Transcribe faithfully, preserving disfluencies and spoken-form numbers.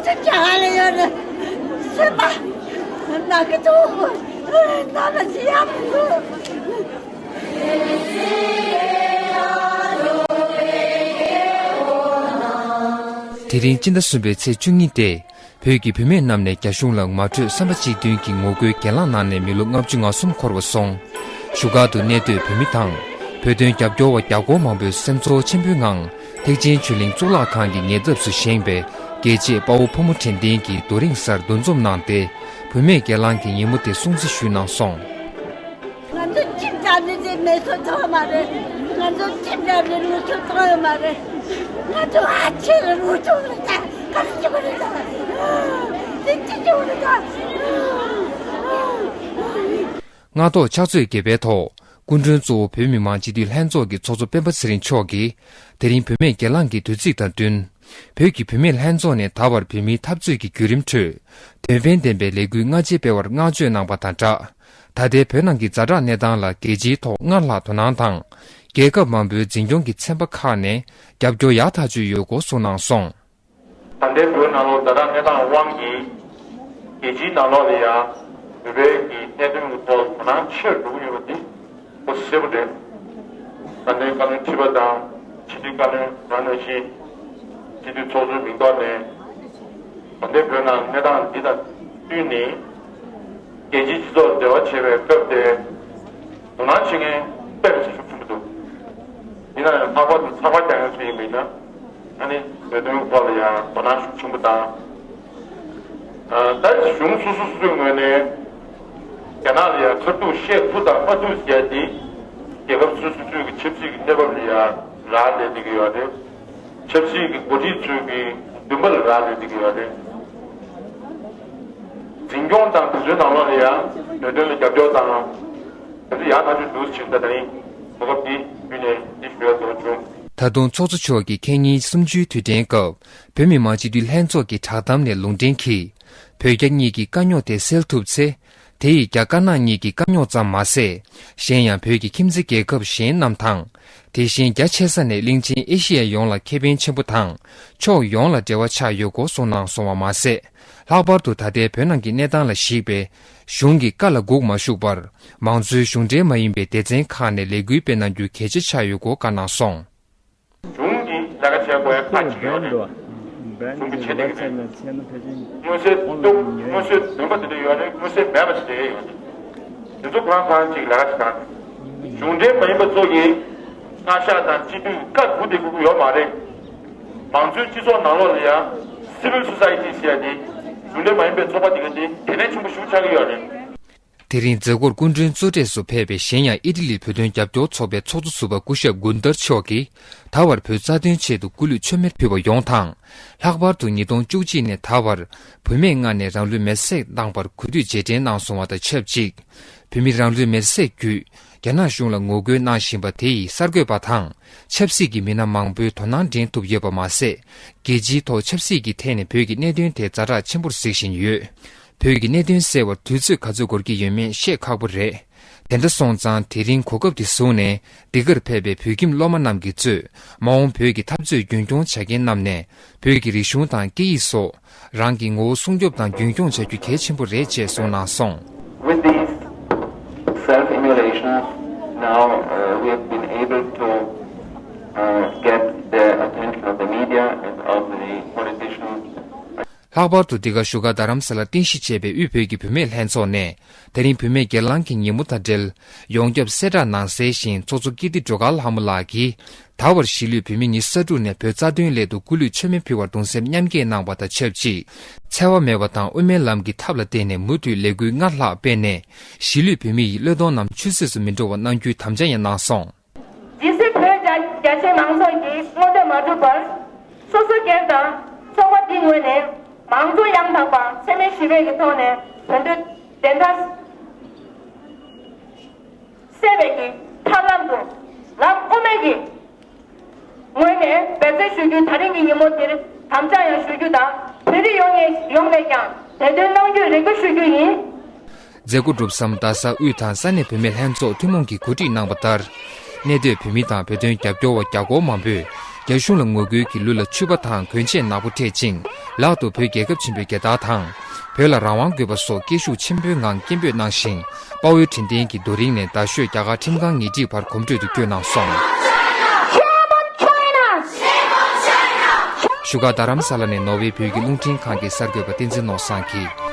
ཅག་ལ་ཡོད་རེད། སེམས་པ་ན་གི་འདུག་ན་ན་ཅི་ཡང་མི་འདུག་དེ་རིང་སྤྱི་ཟླ་གསུམ་པའི་ཚེས་བཅུ་གཉིས་ཏེ། བོད་ཀྱི་བུད་མེད་རྣམས་ནས་རྒྱ་གཞུང་ལ་ངོ་སྤྲོད་བསམ་པ་གཅིག་མཐུན་གྱི་ངོ་རྒོལ་གྱེན་ལངས་གནང་ནས་མི་ལོ་ལྔ་བཅུ་ང་གསུམ་འཁོར་བ་སོང་། བཞུགས་སྒར་དུ་གནས་སྡོད་བོད་མི་དང་། བོད་དོན་རྒྱབ་སྐྱོར་བ་བརྒྱ་སྐོར་མང་པོས་སེམས་ཚོར་ཆེན་པོའི་ངང་། ཐེག་ཆེན་ཆོས་གླིང་གཙུག་ལག་ཁང་གི་ཉེ་འདབས་སུ་བཞེངས་པའི་རྒྱལ་གཅེས་དཔའ་བོ་ཕོ་མོ་དྲན་རྟེན་གྱི་རྡོ་རིང་སར་འདུ་འཛོམས་གནང་སྟེ། བུད་མེད་གྱེན་ལངས་ཀྱི་ཉིན་མོ་དེ་སྲུང་བརྩི་ཞུས་གནང་སོང་། ང་ཚོ་ཅི་འདྲ་ནི་དེ་མེད་སོ་ཐོག་མ་རེད། ང་ཚོ་ཅི་འདྲ་ནི་ལུས་སོ་ཐོག་ཡོད་མ་རེད། ང་ཚོ་ཨ་ཆེ་རུ་ཐུག་རེད་ད། ག་རེ་བྱེད་དགོས་རེད་ད། དེ་ཅི་བྱེད་དགོས་རེད་ད། སྔ་ཐོག་ཕྱག་ཚོད་བརྒྱད་པའི་ཐོག་སྐུ་མགྲོན་གཙོ་བོ་བོད་མི་མང་སྤྱི་འཐུས་ལྷན་ཚོགས་ཀྱི་ཚོགས་གཙོ་སྤེན་པ་ཚེ་རིང་མཆོག་གིས། དེ་རིང་བུད་མེད་གྱེན་ལངས་ཀྱི་དུས་ཚིགས་དང་བསྟུན། བོད་ཀྱི་བུད་མེད་ལྷན་ཚོགས་ནས་ད་བར་བོད་མིའི་འཐབ་རྩོད་ཀྱི་བརྒྱུད་རིམ་ཁྲོད། དོན་ཕན་ལྡན་པའི་ལས་འགུལ་སྔ་རྗེས་སྤེལ་བར་བསྔགས་བརྗོད་གནང་པ་དང་སྦྲགས། ད་ལྟའི་བོད་ནང་གི་ཛ་དྲག་གནས་སྟངས་ལ་རྒྱལ་སྤྱིའི་ཐོག་སྔར་ལྷག་དོ་སྣང་དང་། རྒྱལ་ཁབ་མང་པོའི་འཛིན་སྐྱོང་གི་ཚན་པ་ཁག་ནས་རྒྱབ་སྐྱོར་ཡག་ཐག་ཆོད་ཡོད་སྐོར་གསུངས་གནང་སོང་། ད་ལྟའི་བོད་ནང་ལོགས་ཛ་དྲག་གནས་སྟངས་དབང་གིས། རྒྱལ་སྤྱིའི་ནང་ལོགས་ལ་ཡང་བོད་པའི་གི་གནད་དོན་གྱི་ཐོག་དོ་སྣང་ཆེ་རུ་འགྲོ་གི་ཡོད་པ་འདི་ཁོ་གསལ་པོ་རེད། ད་ལྟའི་བཀའ་བློན་ཁྲི་པ་དང་སྤྱི་འཐུས་བཀའ་བློན་རང་ནང་བཞིན་སྤྱི་འཐུས་ཚོགས་གཙོའི་མིང་ཐོག་ནས་ད་ལྟའི་བོད་ནང་གནས་སྟངས་འདི་དང་བསྟུན་ནས་རྒྱལ་སྤྱིའི་སྤྱི་ཚོགས་འབྲེལ་བ་བྱེད་པའི་སྐབས་དེ། དོ་སྣང་བྱེད་མཁན་དཔེ་མི་སྲིད་ཤུགས་ཆེན་པོ་འདུག་ཡིན་ན་ཡང་ལྷག་པར་དུ་ཚགས་པར་རྒྱག་མཁན་ཚོ་ཡིན་པ་ཡིན་ན། ཨ་ནི་བོད་དོན་སྐོར་ལ་ཡང་དོ་སྣང་ཤུགས་ཆེན་པོ་དང་། ཨ། ད་གཞུང་སོ་སོ་སོ་སོའི་ངོས་ནས་རྒྱ་ནག་ལ་ཡང་ཁ་ཐུག་བཤད་ཐུབ་དང་མ་ཐུབ་ཟེར་ཏེ། རྒྱལ་ཁབ་སོ་སོ་སོའི་གི་ཆབ་སྲིད་ཀྱི་གནས་བབ་ལ་ཡང་རག་ལས་བསྡད་ཀྱི་ཡོད་རེད། ཆབ་སྲིད་ཀྱི་འགོ་ཁྲིད་ཚོའི་གི་འདུན་པ་ལ་རག་ལས་བསྡད་ཀྱི་ཡོད་རེད། འཛིན་སྐྱོང་དང་དེ་ཚོའི་ནང་ལོགས་ལ་ཡང་བོད་དོན་ལ་རྒྱབ་སྐྱོར་དང་། དེ་ཚོ་ཡག་ཐག་ཆོད་འདུག་ཟེར་ད་ད་རིང་གོ་སྐབས་འདི་བརྒྱུད་ནས་འདི་ཞུ་ཡག་འདོད་བྱུང་། ད་དུང་ཚོགས་གཙོ་མཆོག་གིས་ཁེ་ཉིན་གསུམ་བཅུའི་དུས་དྲན་སྐབས་བོད་མི་མང་སྤྱི་འཐུས་ལྷན་ཚོགས་ཀྱི་བསྒྲགས་གཏམ་ནས་ལུང་འདྲེན་གྱིས། བོད་རྒྱ་གཉིས་ཀྱི་དཀའ་རྙོག་དེ་སེལ་ཐུབ་ཚེ། དེ་ཡིས་རྒྱ་དཀར་ནག་གཉིས་ཀྱི་དཀའ་རྙོག་ཙམ་མ་ཟད། གཞན་ཡང་བོད་ཀྱི་ཁྱིམ་མཚེས་རྒྱལ་ཁབ་གཞན་རྣམས་དང་། དེ་བཞིན་རྒྱ་ཆེ་ས་ནས་གླིང་ཆེན་ཨེ་ཤི་ཡ་ཡོངས་ལ་ཁེ་ཕན་ཆེན་པོ་དང་། ཕྱོགས་ཡོངས་ལ་འབྲེལ་བ་ཆགས་ཡོད་སྐོར་གསུངས་གནང་སོང་བ་མ་ཟད། ལྷག་པར་དུ་ད་ལྟའི་བོད་ནང་གི་གནས་སྟངས་ལ་གཞིགས་པའི་གཞུང་གི་བཀའ་ལ་སྒུག་མ་བཞུགས་པར། མང་གཙོའི་གཞུང་འབྲེལ་མ་ཡིན་པའི་སྡེ་ཚན་ཁག་ནས་ལས་འགུལ་སྤེལ་གནང་རྒྱུ་གལ་ཆེ་ཆགས་ཡོད་སྐོར་བཀའ་གནང་སོང་། གཞུང་གིས་ལས་ཀ་བྱེད་དགོས་ཡ་ཁག་ཅིག་ཡོད་རེད། གཞུང་གིས་བྱེད་བསྡད་ཀྱི་མེད། མངོན་གསལ་དོད་མངོན་གསལ་དོད་པ་དེ་འདྲ་ཡོད་རེད། མངོན་གསལ་མེད་པ་དེ་འདྲ་ཡོད་རེད། དེ་ཚོ་གང་གང་ཅིག་ལས་ཀ་བྱེད་སྟངས་རེད། གཞུང་འབྲེལ་མ་ཡིན་པ་ཚོ་གིས་བཀའ་ཤག་དང་སྤྱི་འཐུས་བཀའ་སྒུག་བསྡད་དགོས་ཀྱི་ཡོད་མ་རེད། མང་གཙོའི་སྤྱི་ཚོགས་ནང་ལོགས་ལ་ཡང་Civil Society་ཟེར་ཡ་དེ་གཞུང་འབྲེལ་མ་ཡིན་པའི་ཚོགས་པ་དེ་ག་དེ་གལ་གནད་ཆེན་པོ་ཞིག་ཆགས་ཀྱི་ཡོད་རེད། དེ་རིང་མཛད་སྒོར་སྐུ་མགྲོན་གཙོ་གྲས་སུ་ཕེབས་པའི་གཞན་ཡང་ཨི་ཊ་ལི་བོད་དོན་རྒྱབ་སྐྱོར་ཚོགས་པའི་ཚོགས་གཙོ་ཟུར་པ་སྐུ་ཞབས་གུན་ཏར་མཆོག་གིས་ད་བར་བོད་རྩ་དོན་ཆེད་དུ་སྐུ་ལུས་མཆོད་མེར་ཕུལ་བ་ཡོངས་དང་། ལྷག་པར་དུ་ཉིས་སྟོང་བཅུ་གཅིག་ནས་ད་བར་བུད་མེད་ལྔ་ནས་རང་ལུས་མེར་སྲེག་བཏང་བར་གུས་འདུད་རྗེས་དྲན་གནང་སོང་བ་དང་ཆབས་ཅིག་བོད་མི་རང་ལུས་མེར་སྲེག་བརྒྱུད་རྒྱ་ནག་གཞུང་ལ་ངོ་རྒོལ་གནང་བཞིན་པ་དེ་ཡི་གསར་འགོད་པ་དང་ཆབ་སྲིད་ཀྱི་མི་སྣ་མང་པོའི་དོ་སྣང་འདྲེན་ཐུབ་ཡོད་པ་མ་ཟད། རྒྱལ་སྤྱིའི་ཐོག་ཆབ་སྲིད་ཀྱི་ཐད་ནས་བོད་ཀྱི་གནད་དོན་དེ་ཛ་དྲག་ཆེན་པོར་གཟིགས་བཞིན་ཡོད། བོད་ཀྱི་གནད་དོན་སེལ་བར་དུས་ཚོད་ག་ཚོད་འགོར་གྱི་ཡོད་མེད་བཤད་ཁག་པོ་རེད། དེ་འདྲ་སོང་ཙང་དེ་རིང་གོ་སྐབས་འདི་བཟུང་ནས་འདི་གར་ཕེབས་པའི་བོད་ཁྱིམ་སློབ་མ་རྣམས་ཀྱིས་གཙོས་མ་འོངས་བོད་ཀྱི་འཐབ་རྩོད་རྒྱུན་སྐྱོང་བྱ་མཁན་རྣམས་ནས་བོད་ཀྱི་རིག་གཞུང་དང་སྐད་ཡིག་སོགས་རང་གི་ངོ་བོ་སྲུང་སྐྱོབ་དང་རྒྱུན་སྐྱོང་བྱ་རྒྱུ་གལ་ཆེན་པོ་རེད་ཅེས་གསུངས་གནང་སོང་། With these self-immolations, now, uh, we have been able to, uh, get the attention of the media and of the politicians. ལྷག་པར་དུ་འདི་ག་བཞུགས་སྒར་རྡ་རམ་ས་ལར་རྟེན་གཞི་བྱས་པའི་དབུས་བོད་ཀྱི་བུད་མེད་ལྷན་ཚོགས་ནས་དེ་རིང་བུད་མེད་སྒེར་ལངས་ཀྱི་ཉིན་མོ་དང་འབྲེལ་ཡོངས་ཁྱབ་གསལ་བསྒྲགས་ནང་གསལ་བཞིན་ཚོགས་གཙོ་ཀིརྟི་སྒྲོལ་དཀར་ལྷ་མོ་ལགས་ཀྱིས་ད་བར་གཞིས་ལུས་བོད་མི་ཉི་ཤུ་རྩ་དྲུག་ནས་བོད་རྩ་དོན་སླད་དུ་སྐུ་ལུས་མཆོད་མེ་ཕུལ་བར་གདུང་སེམས་མཉམ་སྐྱེད་གནང་བ་དང་ཆབས་ཅིག་འཚེ་བ་མེད་པ་དང་དབུ་མའི་ལམ་གྱི་ཐབས་ལ་བརྟེན་ནས་མུ་མཐུད་ལས་འགུལ་སྔར་ལྷག་སྤེལ་ནས་གཞིས་ལུས་བོད་མི་ཡི་བློས་གཏོང་རྣམས་ཆུད་ཟོས་སུ་མི་འགྲོ་བ་གནང་རྒྱུའི་དམ་བཅའ་ཡང་གནང་སོང་། ཇི་སྲིད་བོད་རྒྱ་རྒྱ་ཆེ་མང་ཚོགས་ཀྱི་མངོན་འདོད་མ་འགྲུབ་པར། སོ་སོ་སྒེར་དང་ཚོགས་པ་འདི་ངོས་ནས་མང་གཙོ་ཡང་དག་པ་འཚེ་མེད་ཞི་བའི་གི་ཐོག་ནས་བོད་དོན་བདེན་མཐའ་གསལ་བའི་གི་ཐབས་ལམ་དུ་ལམ་དབུ་མའི་གི་ངོས་ནས་འབད་བརྩོན་ཞུ་རྒྱུ། ད་རིང་གི་ཉིན་མོ་འདིར་དམ་བཅའ་ཡང་ཞུ་རྒྱུ་དང་། བོད་རིགས་ཡོངས་ནས་ཡོངས་ནས་ཀྱང་བདེ་དོན་གནང་རྒྱུའི་རེ་སྐུལ་ཞུ་རྒྱུ་ཡིན། མཛད་སྒོ་གྲུབ་མཚམས་རྡ་ས་དབུས་དང་ས་གནས་བུད་མེད་ལྷན་ཚོགས་ཐུན་མོང་གིས་གོ་སྒྲིག་གནང་བ་ལྟར། གནས་སྡོད་བོད་མི་དང་བོད་དོན་རྒྱབ་སྐྱོར་བ་བརྒྱ་སྐོར་མང་པོས་ རྒྱ་གཞུང་ལ་ངོ་རྒོལ་གྱི་ལུས་ལ་ཕྱུ་པ་དང་གོན་ཆས་ནག་པོ་སྤྲས་ཅིང་། ལག་ཏུ་བོད་རྒྱལ་ཁབ་ཆེན་པོའི་རྒྱལ་དར་དང་། བོད་ལ་རང་དབང་དགོས་པ་སོགས་སྐད་ཤུགས་ཆེན་པོའི་ངང་སྐད་འབོད་གནང་ཞིང་། དཔའ་བོའི་དྲན་རྟེན་གྱི་རྡོ་རིང་ནས་རྡ་ཤོད་རྒྱ་གར་ཁྲིམས་ཁང་ཉེ་འཁྲིས་བར་གོམ་བགྲོད་དུ་བསྐྱོད་གནང་སོང་། བཞུགས་སྒར་རྡ་རམ་ས་ལ་ནས་ནོར་ཝེ་བོད་ཀྱི་རླུང་འཕྲིན་ཁང་གི་གསར་འགོད་པ་བསྟན་འཛིན་ནོར་བཟང་གིས།